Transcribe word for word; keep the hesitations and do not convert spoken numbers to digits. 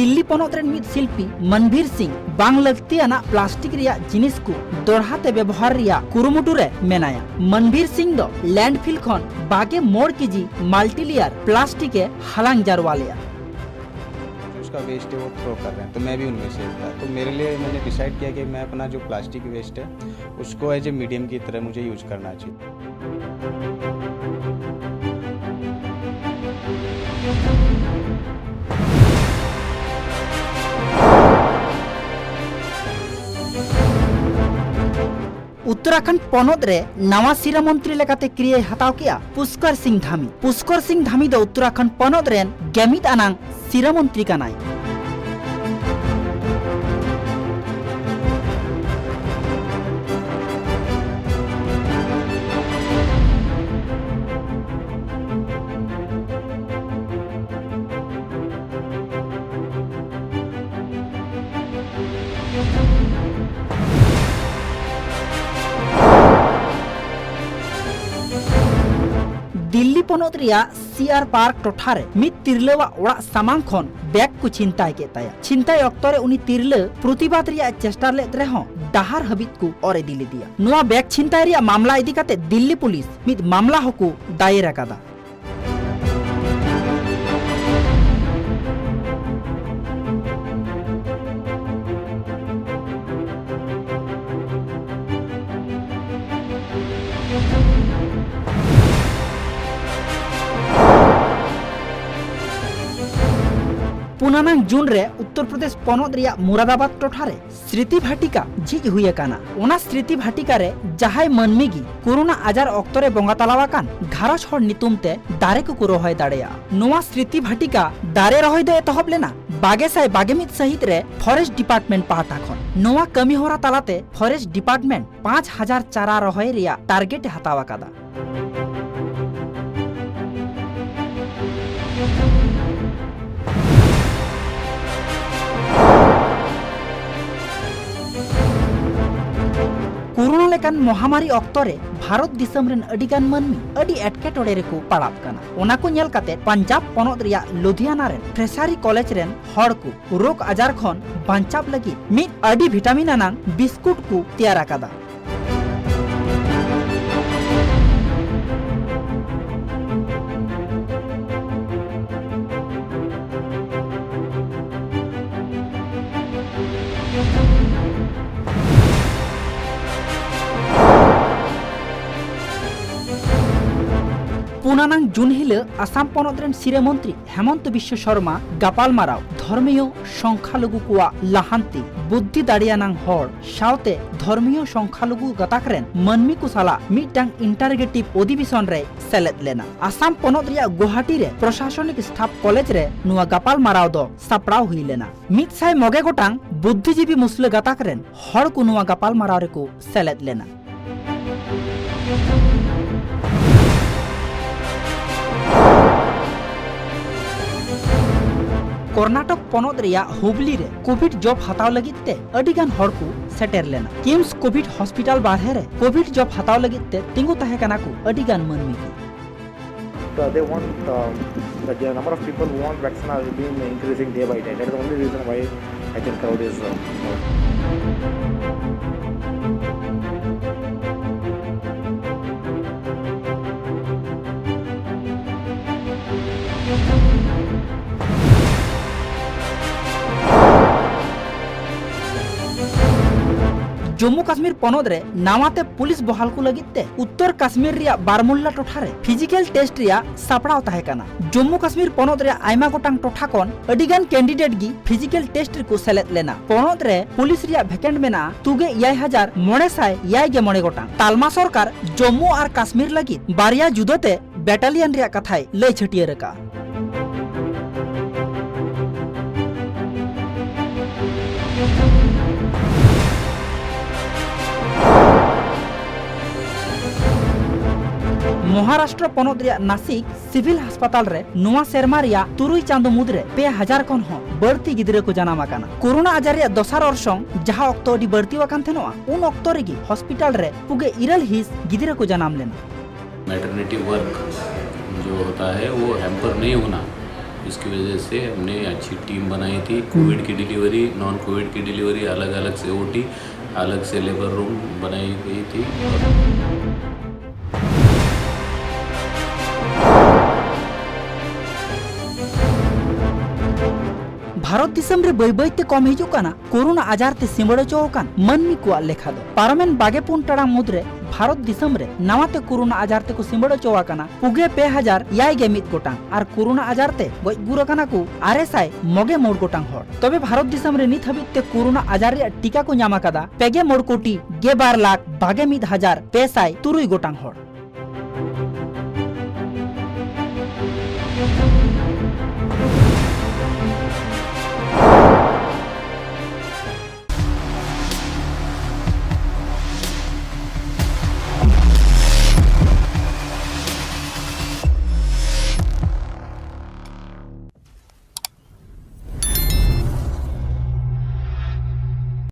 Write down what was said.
ᱫᱤᱞᱞᱤ ᱯᱚᱱᱚᱛ ᱨᱮᱱ ᱢᱤᱫ ᱥᱤᱞᱯᱤ ᱢᱟᱱᱵᱷᱤᱨ ᱥᱤᱝ ᱵᱟᱝ ᱞᱟᱹᱠᱛᱤᱭᱟᱱᱟᱜ ᱯᱞᱟᱥᱴᱤᱠ ᱨᱮᱭᱟᱜ ᱡᱤᱱᱤᱥ ᱠᱚ ᱫᱚᱲᱦᱟ ᱛᱮ ᱵᱮᱵᱚᱦᱟᱨ ᱨᱮᱭᱟᱜ ᱠᱩᱨᱩᱢᱩᱴᱩ ᱨᱮ ᱢᱮᱱᱟᱭᱟ᱾ ᱢᱟᱱᱵᱷᱤᱨ ᱥᱤᱝ ᱫᱚ ᱞᱮᱱᱰᱯᱷᱤᱞ ᱠᱷᱚᱱ ᱵᱟᱜᱮ ᱢᱚᱬ ᱠᱮᱡᱤ ᱢᱟᱞᱴᱤᱞᱤᱭᱟᱨ ᱯᱞᱟᱥᱴᱤᱠ ᱮ ᱦᱟᱞᱟᱝ ᱡᱟᱨᱣᱟ ᱞᱮᱫᱼᱟ᱾ उसका वेस्ट है, वो थ्रो कर रहे हैं, तो मैं भी उनमें से एक था। तो मेरे लिए, मैंने डिसाइड किया कि मैं अपना जो प्लास्टिक वेस्ट है, उसको एज ए मीडियम की तरह मुझे यूज करना चाहिए। ᱩᱛᱛᱚᱨᱟᱠᱷᱚᱸᱰ ᱯᱚᱱᱚᱛ ᱨᱮ ᱱᱟᱣᱟ ᱥᱤᱨᱟᱹ ᱢᱚᱱᱛᱨᱤ ᱞᱮᱠᱟᱛᱮ ᱠᱨᱤᱭᱟᱹᱭ ᱦᱟᱛᱟᱣ ᱠᱮᱫᱼᱟ ᱯᱩᱥᱠᱚᱨ ᱥᱤᱝ ᱫᱷᱟᱢᱤ᱾ ᱯᱩᱥᱠᱚᱨ ᱥᱤᱝ ᱫᱷᱟᱢᱤ ᱫᱚ ᱩᱛᱛᱚᱨᱟᱠᱷᱚᱸᱰ ᱯᱚᱱᱚᱛ ᱨᱮᱱ ᱜᱮᱢᱤᱫ ᱟᱱᱟᱝ ᱥᱤᱨᱟᱹ ᱢᱚᱱᱛᱨᱤ ᱠᱟᱱᱟᱭ᱾ ᱫᱤᱞᱞᱤ ᱯᱚᱱᱚᱛ ᱨᱮᱭᱟᱜ ᱥᱤ ᱟᱨ ᱯᱟᱨᱠ ᱴᱚᱴᱷᱟ ᱨᱮ ᱢᱤᱫ ᱛᱤᱨᱞᱟᱹᱣᱟᱜ ᱚᱲᱟᱜ ᱥᱟᱢᱟᱝ ᱠᱷᱚᱱ ᱵᱮᱜᱽ ᱠᱚ ᱪᱷᱤᱱᱛᱟᱭ ᱠᱮᱫ ᱛᱟᱭᱟ᱾ ᱪᱷᱤᱱᱛᱟᱭ ᱚᱠᱛᱚ ᱨᱮ ᱩᱱᱤ ᱛᱤᱨᱞᱟᱹ ᱯᱨᱚᱛᱤᱵᱟᱫ ᱨᱮᱭᱟᱜ ᱪᱮᱥᱴᱟ ᱞᱮᱫ ᱨᱮᱦᱚᱸ ᱰᱟᱦᱟᱨ ᱦᱟᱹᱵᱤᱡ ᱠᱚ ᱚᱨ ᱤᱫᱤ ᱞᱮᱫᱮᱭᱟ᱾ ᱱᱚᱣᱟ ᱵᱮᱜᱽ ᱪᱷᱤᱱᱛᱟᱭ ᱨᱮᱭᱟᱜ ᱢᱟᱢᱞᱟ ᱤᱫᱤ ᱠᱟᱛᱮ ᱫᱤᱞᱞᱤ ᱯᱩᱞᱤᱥ ᱢᱤᱫ ᱢᱟᱢᱞᱟ ᱦᱚᱸᱠᱚ ᱫᱟᱭᱮᱨ ᱟᱠᱟᱫᱟ᱾ ᱯᱩᱱ ᱟᱱᱟᱝ ᱡᱩᱱ ᱨᱮ ᱩᱛᱛᱚᱨ ᱯᱨᱚᱫᱮᱥ ᱯᱚᱱᱚᱛ ᱨᱮᱭᱟᱜ ᱢᱩᱨᱟᱫᱟᱵᱟᱫᱽ ᱴᱚᱴᱷᱟ ᱨᱮ ᱥᱨᱤᱛᱤ ᱵᱷᱟᱴᱤᱠᱟ ᱡᱷᱤᱡ ᱦᱩᱭ ᱟᱠᱟᱱᱟ᱾ ᱚᱱᱟ ᱥᱨᱤᱛᱤ ᱵᱷᱟᱴᱤᱠᱟ ᱨᱮ ᱡᱟᱦᱟᱸᱭ ᱢᱟᱹᱱᱢᱤ ᱜᱮ ᱠᱳᱨᱳᱱᱟ ᱟᱡᱟᱨ ᱚᱠᱛᱚ ᱨᱮ ᱵᱚᱸᱜᱟ ᱛᱟᱞᱟᱣ ᱟᱠᱟᱱ ᱜᱷᱟᱨᱚᱸᱡᱽ ᱦᱚᱲ ᱧᱩᱛᱩᱢ ᱛᱮ ᱫᱟᱨᱮ ᱠᱚᱠᱚ ᱨᱚᱦᱚᱭ ᱫᱟᱲᱮᱭᱟᱜᱼᱟ᱾ ᱱᱚᱣᱟ ᱥᱨᱤᱛᱤ ᱵᱷᱟᱴᱤᱠᱟ ᱫᱟᱨᱮ ᱨᱚᱦᱚᱭ ᱫᱚ ᱮᱛᱚᱦᱚᱵ ᱞᱮᱱᱟ ᱵᱟᱜᱮ ᱥᱟᱭ ᱵᱟᱜᱮ ᱢᱤᱫ ᱥᱟᱹᱦᱤᱛ ᱨᱮ ᱯᱷᱚᱨᱮᱥᱴ ᱰᱤᱯᱟᱨᱴᱢᱮᱱᱴ ᱯᱟᱦᱴᱟ ᱠᱷᱚᱱ᱾ ᱱᱚᱣᱟ ᱠᱟᱹᱢᱤ ᱦᱚᱨᱟ ᱛᱟᱞᱟᱛᱮ ᱯᱷᱚᱨᱮᱥᱴ ᱰᱤᱯᱟᱨᱴᱢᱮᱱᱴ ᱯᱟᱸᱪ ᱦᱟᱡᱟᱨ ᱪᱟᱨᱟ ᱨᱚᱦᱚᱭ ᱨᱮᱭᱟᱜ ᱴᱟᱨᱜᱮᱴ ᱮ ᱦᱟᱛᱟᱣ ᱟᱠᱟᱫᱟ᱾ ᱠᱳᱨᱳᱱᱟ ᱞᱮᱠᱟ ᱢᱚᱦᱟᱢᱟᱨᱤ ᱚᱠᱛᱚ ᱨᱮ ᱵᱷᱟᱨᱚᱛ ᱫᱤᱥᱚᱢ ᱨᱮᱱ ᱟᱹᱰᱤ ᱜᱟᱱ ᱢᱟᱹᱱᱢᱤ ᱟᱹᱰᱤ ᱮᱴᱠᱮᱴᱚᱬᱮ ᱨᱮᱠᱚ ᱯᱟᱲᱟᱣ ᱠᱟᱱᱟ᱾ ᱚᱱᱟ ᱠᱚ ᱧᱮᱞ ᱠᱟᱛᱮ ᱯᱟᱧᱡᱟᱵᱽ ᱯᱚᱱᱚᱛ ᱨᱮᱭᱟᱜ ᱞᱩᱫᱷᱤᱭᱟᱱᱟ ᱨᱮᱱ ᱯᱷᱨᱮᱥᱟᱨᱤ ᱠᱚᱞᱮᱡᱽ ᱨᱮᱱ ᱦᱚᱲ ᱠᱚ ᱨᱳᱜᱽ ᱟᱡᱟᱨ ᱠᱷᱚᱱ ᱵᱟᱧᱪᱟᱣ ᱞᱟᱹᱜᱤᱫ ᱢᱤᱫ ᱟᱹᱰᱤ ᱵᱷᱤᱴᱟᱢᱤᱱ ᱟᱱᱟᱝ ᱵᱤᱥᱠᱩᱴ ᱠᱚ ᱛᱮᱭᱟᱨ ᱟᱠᱟᱫᱟ᱾ ᱯᱩᱱ ᱟᱱᱟᱝ ᱡᱩᱱ ᱦᱤᱞᱚᱜ ᱟᱥᱟᱢ ᱯᱚᱱᱚᱛ ᱨᱮᱱ ᱥᱤᱨᱟᱹ ᱢᱚᱱᱛᱨᱤ ᱦᱮᱢᱚᱱᱛᱚ ᱵᱤᱥᱥᱚ ᱥᱚᱨᱢᱟ ᱜᱟᱯᱟᱞᱢᱟᱨᱟᱣ ᱫᱷᱚᱨᱢᱤᱭᱚ ᱥᱚᱝᱠᱷᱟᱞᱚᱜᱷᱩ ᱠᱚᱣᱟᱜ ᱞᱟᱦᱟᱱᱛᱤ, ᱵᱩᱫᱽᱫᱷᱤ ᱫᱟᱲᱮᱭᱟᱱᱟᱝ ᱦᱚᱲ ᱥᱟᱶᱛᱮ ᱫᱷᱚᱨᱢᱤᱭᱚ ᱥᱚᱝᱠᱷᱟᱞᱚᱜᱷᱩ ᱜᱟᱛᱟᱠ ᱨᱮᱱ ᱢᱟᱹᱱᱢᱤ ᱠᱚ ᱥᱟᱞᱟᱜ ᱢᱤᱫᱴᱟᱝ interactive ᱚᱫᱷᱤᱵᱮᱥᱚᱱ ᱨᱮᱭ ᱥᱮᱞᱮᱫ ᱞᱮᱱᱟ᱾ ᱟᱥᱟᱢ ᱯᱚᱱᱚᱛ ᱨᱮᱭᱟᱜ ᱜᱩᱣᱟᱦᱟᱴᱤ ᱨᱮ ᱯᱨᱚᱥᱟᱥᱚᱱᱤᱠ ᱥᱴᱟᱯ ᱠᱚᱞᱮᱡᱽ ᱨᱮ ᱱᱚᱣᱟ ᱜᱟᱯᱟᱞᱢᱟᱨᱟᱣ ᱫᱚ ᱥᱟᱯᱲᱟᱣ ᱦᱩᱭ ᱞᱮᱱᱟ᱾ ᱢᱤᱫ ᱥᱟᱭ ᱢᱚᱜᱮ ᱜᱚᱴᱟᱝ ᱵᱩᱫᱽᱫᱷᱤᱡᱤᱵᱤ ᱢᱩᱥᱞᱟᱹ ᱜᱟᱛᱟᱠ ᱨᱮᱱ ᱦᱚᱲ ᱠᱚ ᱱᱚᱣᱟ ᱜᱟᱯᱟᱞᱢᱟᱨᱟᱣ ᱨᱮᱠᱚ ᱥᱮᱞᱮᱫ ᱞᱮᱱᱟ᱾ ᱠᱚᱨᱱᱟᱴᱚᱠ ᱯᱚᱱᱚᱛ ᱨᱮᱭᱟᱜ ᱦᱩᱵᱽᱞᱤ ᱨᱮ ᱠᱳᱵᱷᱤᱰ ᱡᱚᱵ ᱦᱟᱛᱟᱣ ᱞᱟᱹᱜᱤᱫ ᱛᱮ ᱟᱹᱰᱤ ᱜᱟᱱ ᱦᱚᱲ ᱠᱚ ᱥᱮᱴᱮᱨ ᱞᱮᱱᱟ᱾ ᱠᱤᱢᱥ ᱠᱳᱵᱷᱤᱰ ᱦᱚᱥᱯᱤᱴᱟᱞ ᱵᱟᱨᱦᱮ ᱨᱮ ᱠᱳᱵᱷᱤᱰ ᱡᱚᱵ ᱦᱟᱛᱟᱣ ᱞᱟᱹᱜᱤᱫ ᱛᱮ ᱛᱤᱸᱜᱩ ᱛᱟᱦᱮᱸ ᱠᱟᱱᱟ ᱠᱚ ᱟᱹᱰᱤ ᱜᱟᱱ ᱢᱟᱹᱱᱢᱤ ᱠᱚ᱾ So they want, uh, the number of people who want vaccine are being increasing day by day. That is the only reason why I think crowd is, uh, more. Jammu Kashmir ᱯᱚᱱᱚᱛ ᱨᱮ ᱱᱟᱣᱟ ᱛᱮ ᱯᱩᱞᱤᱥ ᱵᱚᱦᱟᱞ ᱠᱚ ᱞᱟᱹᱜᱤᱫ ᱛᱮ ᱩᱛᱛᱚᱨ ᱠᱟᱥᱢᱤᱨ ᱨᱮᱭᱟᱜ ᱵᱟᱨᱢᱩᱞᱞᱟ ᱴᱚᱴᱷᱟ ᱨᱮ ᱯᱷᱤᱡᱤᱠᱮᱞ ᱴᱮᱥᱴ ᱨᱮᱭᱟᱜ ᱥᱟᱯᱲᱟᱣ ᱛᱟᱦᱮᱸ ᱠᱟᱱᱟ᱾ ᱡᱚᱢᱢᱩ ᱠᱟᱥᱢᱤᱨ ᱯᱚᱱᱚᱛ ᱨᱮᱭᱟᱜ ᱟᱭᱢᱟ ᱜᱚᱴᱟᱝ ᱴᱚᱴᱷᱟ ᱠᱷᱚᱱ ᱟᱹᱰᱤ ᱜᱟᱱ ᱠᱮᱱᱰᱤᱰᱮᱴ ᱜᱮ ᱯᱷᱤᱡᱤᱠᱮᱞ ᱴᱮᱥᱴ ᱨᱮᱠᱚ ᱥᱮᱞᱮᱫ ᱞᱮᱱᱟ᱾ ᱯᱚᱱᱚᱛ ᱨᱮ ᱯᱩᱞᱤᱥ ᱨᱮᱭᱟᱜ ᱵᱷᱮᱠᱮᱱᱴ ᱢᱮᱱᱟᱜᱼᱟ ᱛᱩᱜᱮ ᱮᱭᱟᱭ ᱦᱟᱡᱟᱨ ᱢᱚᱬᱮ ᱥᱟᱭ ᱮᱭᱟᱭ ᱜᱮ ᱢᱚᱬᱮ ᱜᱚᱴᱟᱝ᱾ ᱛᱟᱞᱢᱟ ᱥᱚᱨᱠᱟᱨ ᱡᱚᱢᱢᱩ ᱟᱨ ᱠᱟᱥᱢᱤᱨ ᱞᱟᱹᱜᱤᱫ ᱵᱟᱨᱭᱟ ᱡᱩᱫᱟᱹ ᱛᱮ ᱵᱮᱴᱟᱞᱤᱭᱟᱱ ᱨᱮᱭᱟᱜ ᱠᱟᱛᱷᱟᱭ ᱞᱟᱹᱭ ᱪᱷᱟᱹᱴᱭᱟᱹᱨ ᱟᱠᱟᱫᱼᱟ᱾ ᱢᱚᱦᱟᱨᱟᱥᱴᱨᱚ ᱯᱚᱱᱚᱛ ᱨᱮᱭᱟᱜ ᱱᱟᱥᱤᱠ ᱥᱤᱵᱷᱤᱞ ᱦᱟᱥᱯᱟᱛᱟᱞ ᱨᱮ ᱱᱚᱣᱟ ᱥᱮᱨᱢᱟ ᱨᱮᱭᱟᱜ ᱛᱩᱨᱩᱭ ᱪᱟᱸᱫᱚ ᱢᱩᱫᱽᱨᱮ ᱯᱮ ᱦᱟᱡᱟᱨ ᱠᱷᱚᱱ ᱦᱚᱸ ᱵᱟᱹᱲᱛᱤ ᱜᱤᱫᱽᱨᱟᱹ ᱠᱚ ᱡᱟᱱᱟᱢ ᱟᱠᱟᱱᱟ᱾ ᱠᱳᱨᱳᱱᱟ ᱟᱡᱟᱨ ᱨᱮᱭᱟᱜ ᱫᱚᱥᱟᱨ ᱚᱨᱥᱚᱝ, ᱡᱟᱦᱟᱸ ᱚᱠᱛᱚ ᱟᱹᱰᱤ ᱵᱟᱹᱲᱛᱤ ᱟᱠᱟᱱ ᱛᱟᱦᱮᱱᱚᱜᱼᱟ, ᱩᱱ ᱚᱠᱛᱚ ᱨᱮᱜᱮ ᱦᱚᱥᱯᱤᱴᱟᱞ ᱨᱮ ᱯᱩᱜᱮ ᱤᱨᱟᱹᱞ ᱦᱤᱸᱥ ᱜᱤᱫᱽᱨᱟᱹ ᱠᱚ ᱡᱟᱱᱟᱢ ᱞᱮᱱᱟ᱾ मैटरनिटी वर्क जो होता है वो हैम्पर नहीं होना, इसकी वजह से हमने अच्छी टीम बनाई थी। कोविड की डिलीवरी, नॉन कोविड की डिलीवरी अलग अलग से होती, अलग से लेबर रूम बनाई गई थी। ᱵᱷᱟᱨᱚᱛ ᱫᱤᱥᱚᱢ ᱨᱮ ᱵᱟᱹᱭ ᱵᱟᱹᱭ ᱛᱮ ᱠᱚᱢ ᱦᱤᱡᱩᱜ ᱠᱟᱱᱟ ᱠᱳᱨᱳᱱᱟ ᱟᱡᱟᱨ ᱛᱮ ᱥᱤᱸᱵᱟᱹᱲ ᱦᱚᱪᱚ ᱟᱠᱟᱱ ᱢᱟᱹᱱᱢᱤ ᱠᱚᱣᱟᱜ ᱞᱮᱠᱷᱟ ᱫᱚ᱾ ᱯᱟᱨᱚᱢᱮᱱ ᱵᱟᱜᱮ ᱯᱩᱱ ᱴᱟᱲᱟᱝ ᱢᱩᱫᱽᱨᱮ ᱵᱷᱟᱨᱚᱛ ᱫᱤᱥᱚᱢ ᱨᱮ ᱱᱟᱣᱟ ᱛᱮ ᱠᱳᱨᱳᱱᱟ ᱟᱡᱟᱨ ᱛᱮᱠᱚ ᱥᱤᱸᱵᱟᱹᱲ ᱦᱚᱪᱚ ᱟᱠᱟᱱᱟ ᱯᱩᱜᱮ ᱯᱮ ᱦᱟᱡᱟᱨ ᱮᱭᱟᱭ ᱜᱮ ᱢᱤᱫ ᱜᱚᱴᱟᱝ ᱟᱨ ᱠᱳᱨᱳᱱᱟ ᱟᱡᱟᱨ ᱛᱮ ᱜᱚᱡ ᱜᱩᱨ ᱟᱠᱟᱱᱟ ᱠᱚ ᱟᱨᱮ ᱥᱟᱭ ᱢᱚᱜᱮ ᱢᱚᱬ ᱜᱚᱴᱟᱝ ᱦᱚᱲ᱾ ᱛᱚᱵᱮ ᱵᱷᱟᱨᱚᱛ ᱫᱤᱥᱚᱢ ᱨᱮ ᱱᱤᱛ ᱦᱟᱹᱵᱤᱡ ᱛᱮ ᱠᱳᱨᱳᱱᱟ ᱟᱡᱟᱨ ᱨᱮᱭᱟᱜ ᱴᱤᱠᱟ ᱠᱚ ᱧᱟᱢ ᱟᱠᱟᱫᱟ ᱯᱮᱜᱮ ᱢᱚᱬ ᱠᱳᱴᱤ ᱜᱮᱞ ᱵᱟᱨ ᱞᱟᱠᱷ ᱵᱟᱜᱮ ᱢᱤᱫ ᱦᱟᱡᱟᱨ ᱯᱮ ᱥᱟᱭ ᱛᱩᱨᱩᱭ ᱜᱚᱴᱟᱝ ᱦᱚᱲ᱾